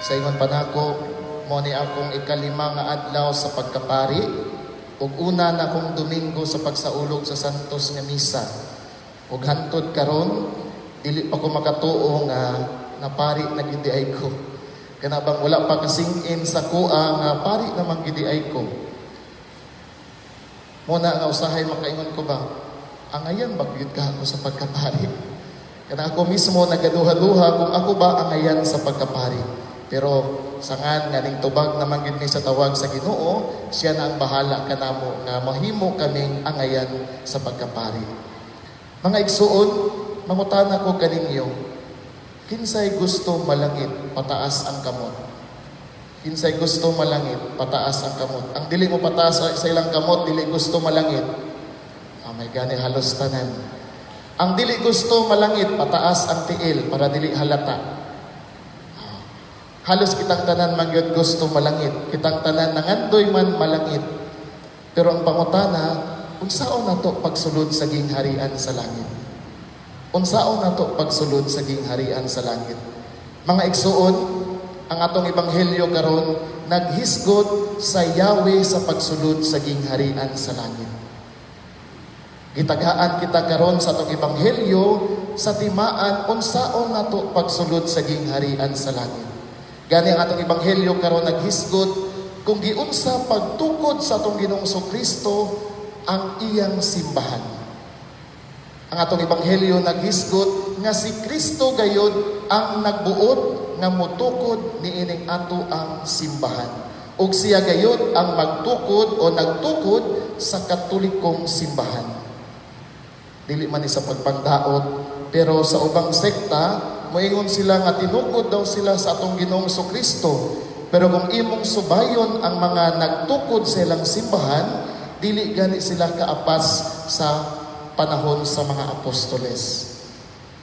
Sa ingon pa nako, mao ni akong ikalima nga adlaw sa pagkapari ug una na akong Domingo sa pagsaulog sa Santos nga Misa. Ug hantod karon, dili pa ko makatuo nga napari na gyud diay ko. Kana bang wala pa ka-sink in sa akoa nga pari naman gyud diay ko. Mao na nga usahay makaingon ko ba, angayan ba gyud ka ako sa pagkapari? Kana ako mismo nagaduha-duha kung ako ba angayan sa pagkapari. Pero sangan nga ning tubag naman gyud mi sa tawag sa Ginoo, siya na ang bahala kanamo nga mahimo kaming angayan sa pagkapari. Mga igsuon, mangutana ko kaninyo, kinsay gusto malangit, pataas ang kamot? Kinsay gusto malangit, pataas ang kamot? Ang dili mo pataas sa ilang kamot, dili gusto malangit. Ah, may gani, halos tanan. Ang dili gusto malangit, pataas ang tiil para dili halata. Ah, halos kitang tanan man gyud gusto malangit. Kitang tanan nangandoy man malangit. Pero ang pangutana, unsaon nato pagsulod sa gingharian sa langit? Unsaon nato pagsulod sa gingharian sa langit? Mga igsuon, ang atong ebanghelyo karon naghisgot sa yawe sa pagsulod sa gingharian sa langit. Gitagaan kita karon sa atong ebanghelyo sa timaan unsaon nato pagsulod sa gingharian sa langit. Gani ang atong ebanghelyo karon naghisgot kung giunsa pagtukod sa atong Ginoong Kristo ang iyang simbahan. Ang atong ebanghelyo naghisgot nga si Kristo gayod ang nagbuot nga mutukod niining ato ang simbahan. Ug siya gayod ang magtukod o nagtukod sa Katolikong simbahan. Dili man ni sa pagpangdaot, pero sa ubang sekta, moingon sila nga tinukod daw sila sa atong Ginoong Kristo. Pero kung imong subayon ang mga nagtukod sa ilang simbahan, dili gani sila kaapas sa panahon sa mga apostoles.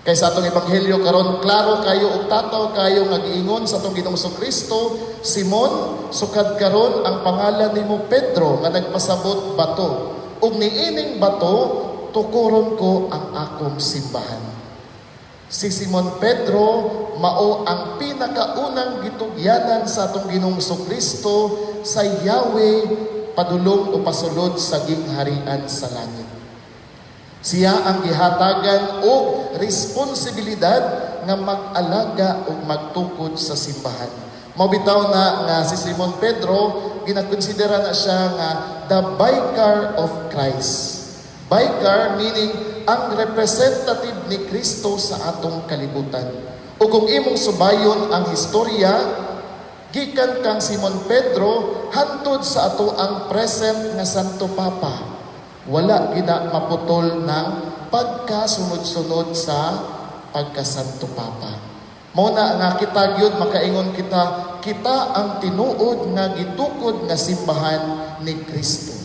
Kay sa atong ebanghelyo karon, klaro kayo ug tataw kayo nga giingon sa atong Ginoong Kristo, "Simon, sukad karon ang pangalan nimo Pedro," nga nagpasabot bato. "Ug niining bato tukuron ko ang akong simbahan." Si Simon Pedro mao ang pinakaunang gitugyanan sa atong Ginoong Kristo sa yawe padulong o pasulod sa gingharian sa langit. Siya ang gihatagan og responsibilidad nga mag-alaga ug magtukod sa simbahan. Mao bitaw na nga si Simon Pedro, ginakonsidera na siya nga the Vicar of Christ. Vicar meaning ang representative ni Kristo sa atong kalibutan. O kung imong subayon ang historya, gikan kang Simon Pedro hantod sa ato ang present nga Santo Papa, wala gina maputol ng pagkasunod-sunod sa pagka-Santo Papa. Mao na nga kita gyud makaingon kita, kita ang tinuod nga gitukod nga simbahan ni Kristo.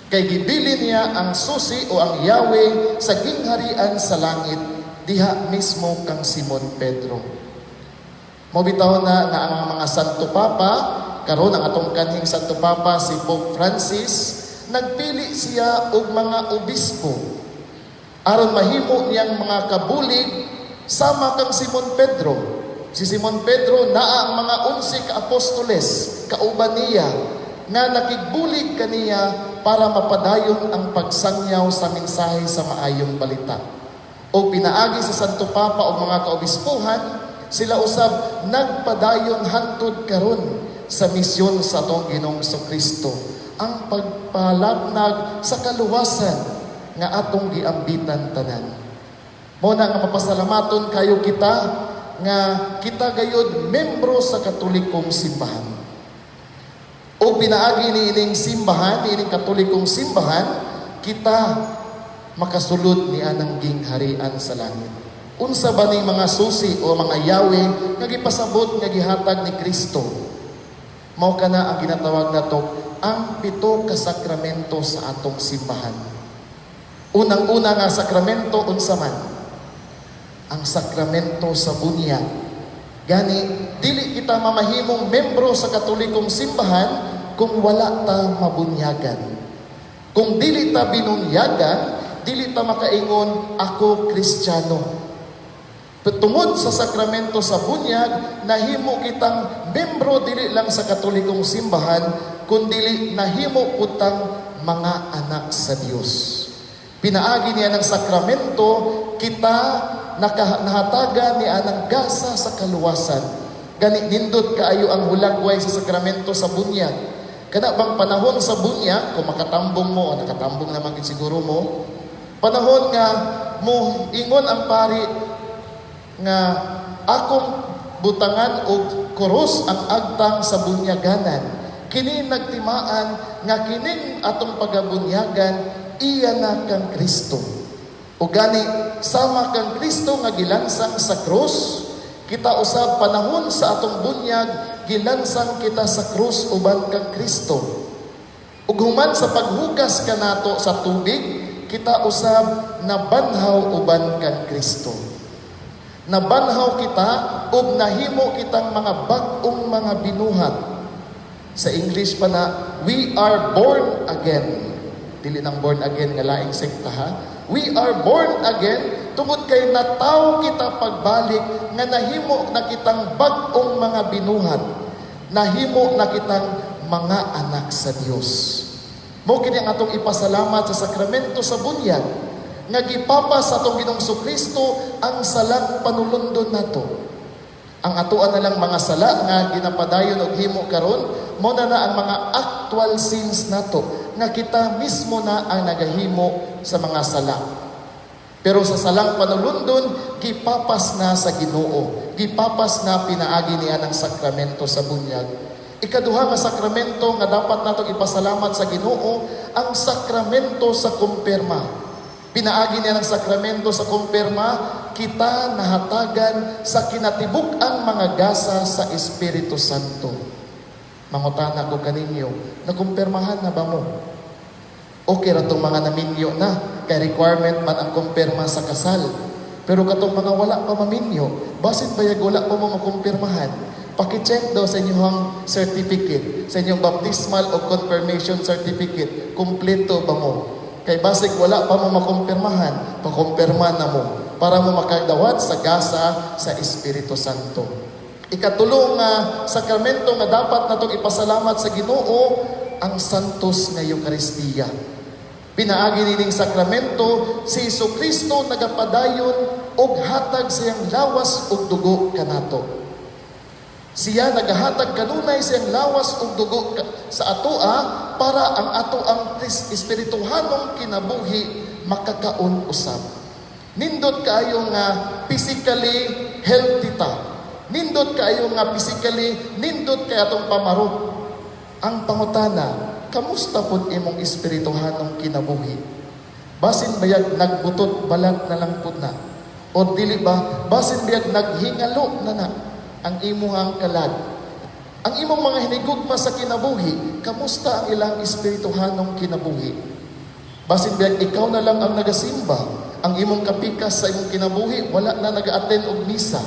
Kay gibilin niya ang susi o ang yawe sa gingharian sa langit diha mismo kang Simon Pedro. Mao bitaw na nga ang mga Santo Papa, karon ang atong kanhing Santo Papa si Pope Francis, nagpili siya og mga obispo aron mahimo niyang mga kabulig sama kang Simon Pedro. Si Simon Pedro naa ang mga 11 ka apostoles kauban niya nga nakigbulig kaniya para mapadayon ang pagsangyaw sa mensahe sa maayong balita. O pinaagi sa Santo Papa o mga kaobispuhan, sila usab nagpadayon hantod karon sa misyon sa atong Ginoong Kristo, ang pagpalapnag sa kaluwasan nga atong giambitan tanan. Mao na nga mapasalamaton kayo kita nga kita gayod membro sa Katolikong simbahan. O pinaagi ni ining simbahan, ni ining Katolikong simbahan, kita makasulod ni anang gingharian sa langit. Unsa ba ning mga susi o mga yawe nga gipasabot nga gihatag ni Kristo? Mao kana ang ginatawag nato ang pito ka sakramento sa atong simbahan. Unang-una nga sakramento, unsa man? Ang sakramento sa bunyag. Gani, dili kita mamahimong membro sa Katolikong simbahan kung wala ta mabunyagan. Kung dili ta binunyagan, dili ta makaingon, "Ako Kristiyano." Tungod sa sakramento sa bunyag, nahimo kitang membro dili lang sa Katolikong simbahan, kundili nahimo pud tang mga anak sa Dios. Pinaagi niya ng sakramento, kita nahatagan ni anang gasa sa kaluwasan. Gani nindot kaayo ang hulagway sa sakramento sa bunyag. Kana bang panahon sa bunyag, kung makatambong mo, o nakatambong naman gid siguro mo, panahon nga mo ingon ang pari nga akong butangan og krus ang agtang sa bunyaganan. Kini nagtimaan nga kining atong pagabunyagan iya na kang Kristo. O gani sama kang Kristo nga gilansang sa krus, kita usab panahon sa atong bunyag gilansang kita sa krus uban kang Kristo. Ug human sa paghugas kanato sa tubig, kita usab nabanhaw uban kang Kristo. Nabanhaw kita ug nahimo kitang mga bag-ong mga binuhat. Sa English pa na, we are born again. Dili nang born again nga laing sekta, ha. We are born again tungod kay nataw kita pagbalik nga nahimo na kitang bag-ong mga binuhat. Nahimo na kitang mga anak sa Dios. Mao kini ang atong ipasalamat sa sakramento sa bunyag nga gipapas sa atong Ginoong Kristo ang salang panulundon nato. Ang atoa na lang mga sala nga ginapadayon og himo karon, mao na na ang mga actual sins nato nga kita mismo na ang nagahimo sa mga sala. Pero sa salang panulundon, gipapas na sa Ginoo. Gipapas na pinaagi niya ng sakramento sa bunyag. Ikaduha nga sakramento nga dapat natong ipasalamat sa Ginoo, ang sakramento sa kumpirma. Pinaagi niya ng sakramento sa kumpirma, kita nahatagan sa kinatibuk-ang mga gasa sa Espiritu Santo. Mangutana ko kaninyo, nakumpirmahan na ba mo? Okay ra tong mga naminyo na, kay requirement man ang kumpirma sa kasal. Pero katong mga wala pa maminyo, basin bayag wala pa mo makumpirmahan? Paki-check daw sa inyong certificate, sa inyong baptismal o confirmation certificate, kumpleto ba mo? Kay basig wala pa mo makumpirmahan, pakumpirma na mo para mo makadawat sa gasa sa Espiritu Santo. Ikatulong nga sakramento nga dapat natong ipasalamat sa Ginoo, ang Santos nga Eukaristiya. Pinaagi nining sakramento, si Kristo nagapadayon og hatag sa iyang lawas ug dugo kanato. Siya nagahatag kanunay sa iyang lawas ug dugo sa atoa para ang ato ang espirituhanong kinabuhi makakaon usab. Nindot kaayo nga physically healthy ta. Nindot kaayo nga physically nindot kay atong pamarok. Ang pangutana, kamusta pod imong espirituhanong kinabuhi? Basin bayag nagbutot balat na lang pud na? O dili ba, basin bayag naghingalo na na ang imuhang kalag? Ang imong mga hinigugma sa kinabuhi, kamusta ang ilang espirituhanong kinabuhi? Basin bayag ikaw na lang ang nagasimba, ang imong kapikas sa imong kinabuhi, wala na nag-attend og misa,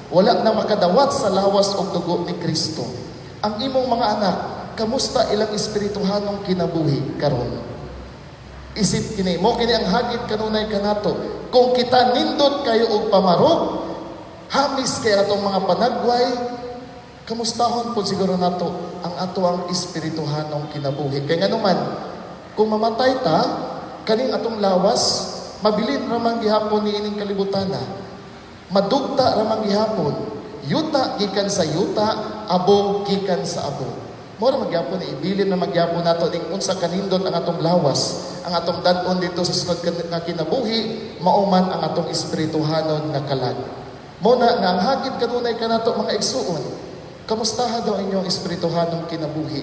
wala na makadawat sa lawas og dugo ni Kristo. Ang imong mga anak, kamusta ilang espirituhanong kinabuhi karon? Isip kini, mao kini ang hagit kanunay kanato. Kung kita nindot kayo og pamarok, hamis kay atong mga panagway, kamustahon po siguro nato ang ato ang espirituhanong kinabuhi. Kay nganuman, kung mamatay ta, kaning atong lawas, mabilin ramang gihapon ni ining kalibutana. Madugta ramang gihapon. Yuta gikan sa yuta, abo gikan sa abo. Mao ra magyapon, ibilin na magyapon nato ning unsa kanindot ang atong lawas, ang atong dad-on dito sa sunod nga kinabuhi, mao man ang atong espirituhanon nga kalag. Mao na nga ang hagit kanunay kanato, mga igsuon, kamustaha daw inyong espirituhanong kinabuhi?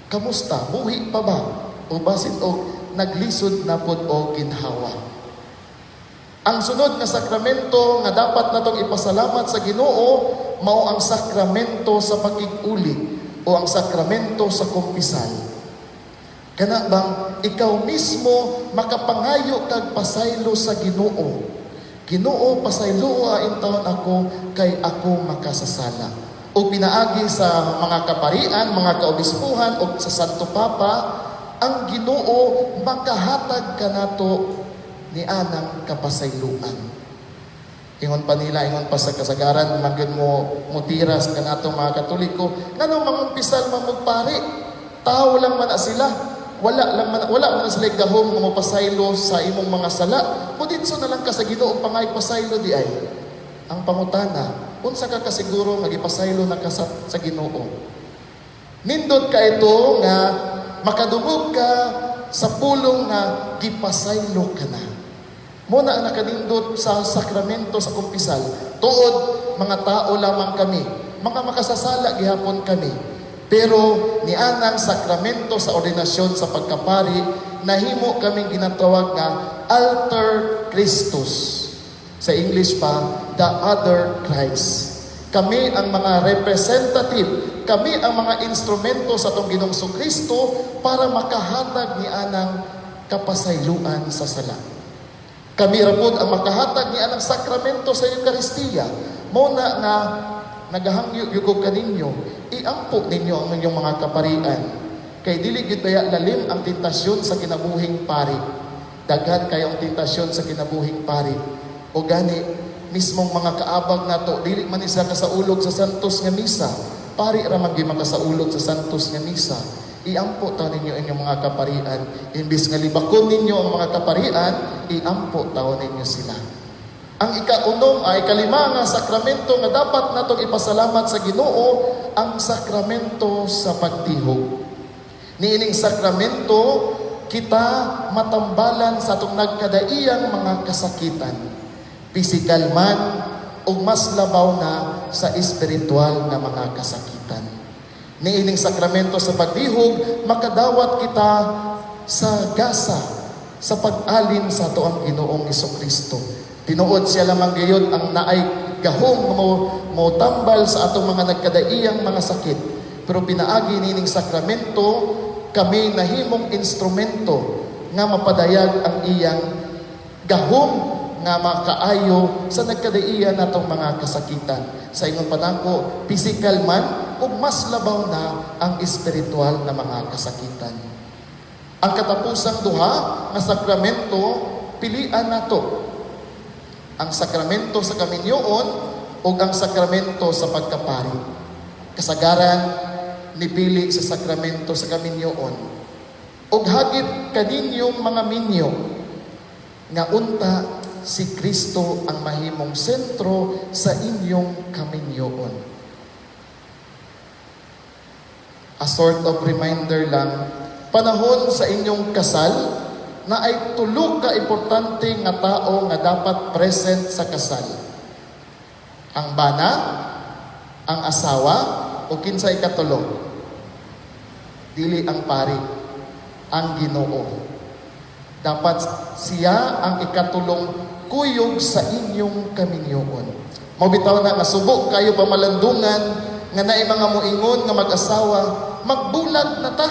Kamusta? Buhi pa ba? O basin og naglisod na pod o ginhawa? Ang sunod nga sakramento nga dapat natong ipasalamat sa Ginoo mao ang sakramento sa pakig-uli o ang sakramento sa kumpisal. Kana bang ikaw mismo makapangayo kag pasaylo sa Ginoo? Ginoo, pasayloa intawon ako kay ako makasasala. O pinaagi sa mga kaparian, mga kaobispuhan o sa Santo Papa, ang Ginoo makahatag kanato ni anang kapasayloan. Ingon pa nila, ingon pa sa kasagaran, man gyud mo mutiras kanatong mga Katoliko, nganong mangumpisal man mog pari? Tao lang man na sila. Wala lang man, wala man na sila gahom nga mopasaylo sa imong mga sala. Muditso na lang ka sa Ginoo, pangay pasaylo di ay. Ang pangutana, unsa ka kasiguro nga gipasaylo na ka sa Ginoo? Nindot ka ito nga makadungog ka sa pulong nga gipasaylo ka na. Mao na ang nakanindot sa sakramento sa kumpisal. Tuod, mga tao lamang kami. Mga makasasala gihapon kami. Pero nianang sakramento sa ordinasyon sa pagkapari, nahimo kaming ginatawag nga alter Christus. Sa English pa, the other Christ. Kami ang mga representative, kami ang mga instrumento sa atong Ginoong Kristo para makahatag ni anang kapasayloan sa sala. Kami ra pod ang makahatag ni anang sakramento sa Eukaristiya. Mao na nga nagahangyo gyud ko kaninyo, iampo ninyo ang inyong mga kaparian. Kay dili gyud baya lalim ang tentasyon sa kinabuhing pari. Daghan kayo ang tentasyon sa kinabuhing pari. O gani, mismong mga kaabag nato, dili man isa kasaulog sa Santos nga Misa. Pari ra man gyud makasaulog sa Santos nga Misa. Iampo ta ninyo inyong mga kaparian. Imbis nga libakon ninyo ang mga kaparian, iampo taon ninyo sila. Ang ikaunom ay ikalima nga sakramento nga dapat natong ipasalamat sa Ginoo, ang sakramento sa pagtihog. Niining sakramento, kita matambalan sa atong nagkadaiyang mga kasakitan. Pisikal man o mas labaw na sa espiritual nga mga kasakitan. Niining sakramento sa pagtihog, makadawat kita sa gasa sa pag-alin sa atoang Ginoong Kristo. Tinuod, siya lamang gayud ang naay gahom mo mo tambal sa atong mga nagkadaiyang mga sakit. Pero pinaagi nining sakramento, kami nahimong instrumento nga mapadayag ang iyang gahom nga makaayo sa nagkadaiya natong mga kasakitan. Sa ingon pa nako, physical man ug mas labaw na ang espiritual na mga kasakitan. Ang katapusang duha nga sakramento, pilian nato ang sakramento sa kaminyoon ug ang sakramento sa pagkapari. Kasagaran nipili sa sakramento sa kaminyoon. Ug hagit kaninyong mga minyo nga unta si Kristo ang mahimong sentro sa inyong kaminyoon. A sort of reminder lang, panahon sa inyong kasal na ay tulo ka importante nga tao nga dapat present sa kasal. Ang bana, ang asawa, o kinsay katulo. Dili ang pari, ang Ginoo. Dapat siya ang ikatulong kuyog sa inyong kaminyoon. Mao bitaw na nga subo kayo pamalandungan nga naay mga muingon nga mag-asawa, "Magbulag na ta.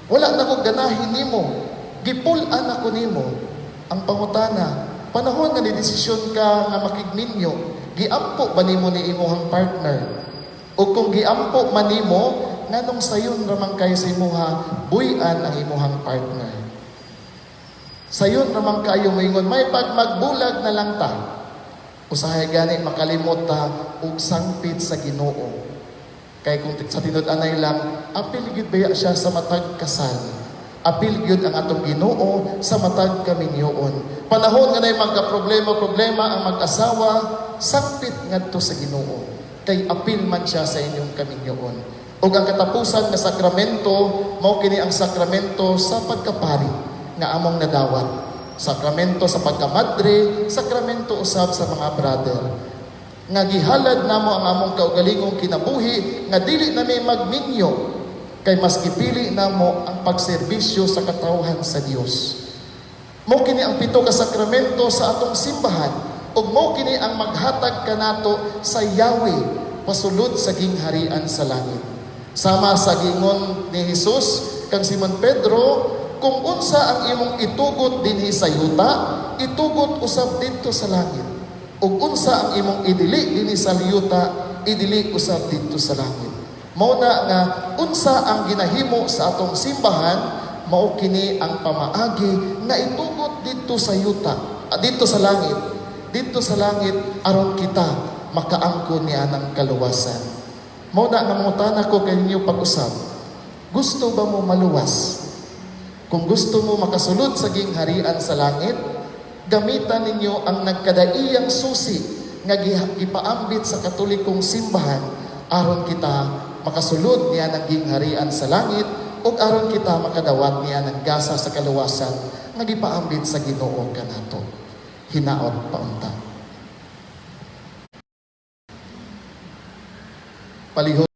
Wala na ko ganahin nimo. Gipul-an ako nimo." Ang pangutana, panahon nga nidesisyon ka nga makigminyo, giampo ba nimo ni imuhang partner? O kung giampo man nimo, nganong sayon ramang kayo sa imuha buy-an ang imuhang partner? Sayon ramang kayo moingon, "May pag magbulag na lang ta." Usahay gani makalimot ta og sangpit sa Ginoo. Kay kung sa tinud-anay lang, apil gyud baya siya sa matag kasal. Apil gyud ang atong Ginoo sa matag kaminyoon. Panahon nga nay magka-problema problema ang mag-asawa, sangpit ngadto sa Ginoo. Kay apil man siya sa inyong kaminyoon. Ug ang katapusan nga sakramento, mao kini ang sakramento sa pagkapari nga among nadawat. Sakramento sa pagkamadre, sakramento usab sa mga brother. Nga gihalad namo ang among kaugalingong kinabuhi nga dili na mi magminyo kay mas gipili namo ang pagserbisyo sa katawhan sa Dios. Mao kini ang pito ka sakramento sa atong simbahan ug mao kini ang maghatag kanato sa yawi pasulod sa gingharian sa langit. Sama sa gingon ni Jesus kang Simon Pedro, "Kung unsa ang imong itugot dinhi sa yuta, itugot usab didto sa langit. Ug unsa ang imong idili dinhi sa yuta, idili usab didto sa langit." Mao na nga unsa ang ginahimo sa atong simbahan, mao kini ang pamaagi nga itugot didto sa yuta, didto sa langit. didto sa langit aron kita makaangkon niya ng kaluwasan. Mao na nga mangutana ko kaninyo pag-usab. Gusto ba mo maluwas? Kung gusto mo makasulod sa gingharian sa langit, gamitan ninyo ang nagkadaiyang susi nga gipaambit sa Katolikong simbahan aron kita makasulod niya ng gingharian sa langit ug aron kita makadawat niya ng gasa sa kaluwasan nga gipaambit sa Ginoo kanato. Hinaot paunta. Palihog.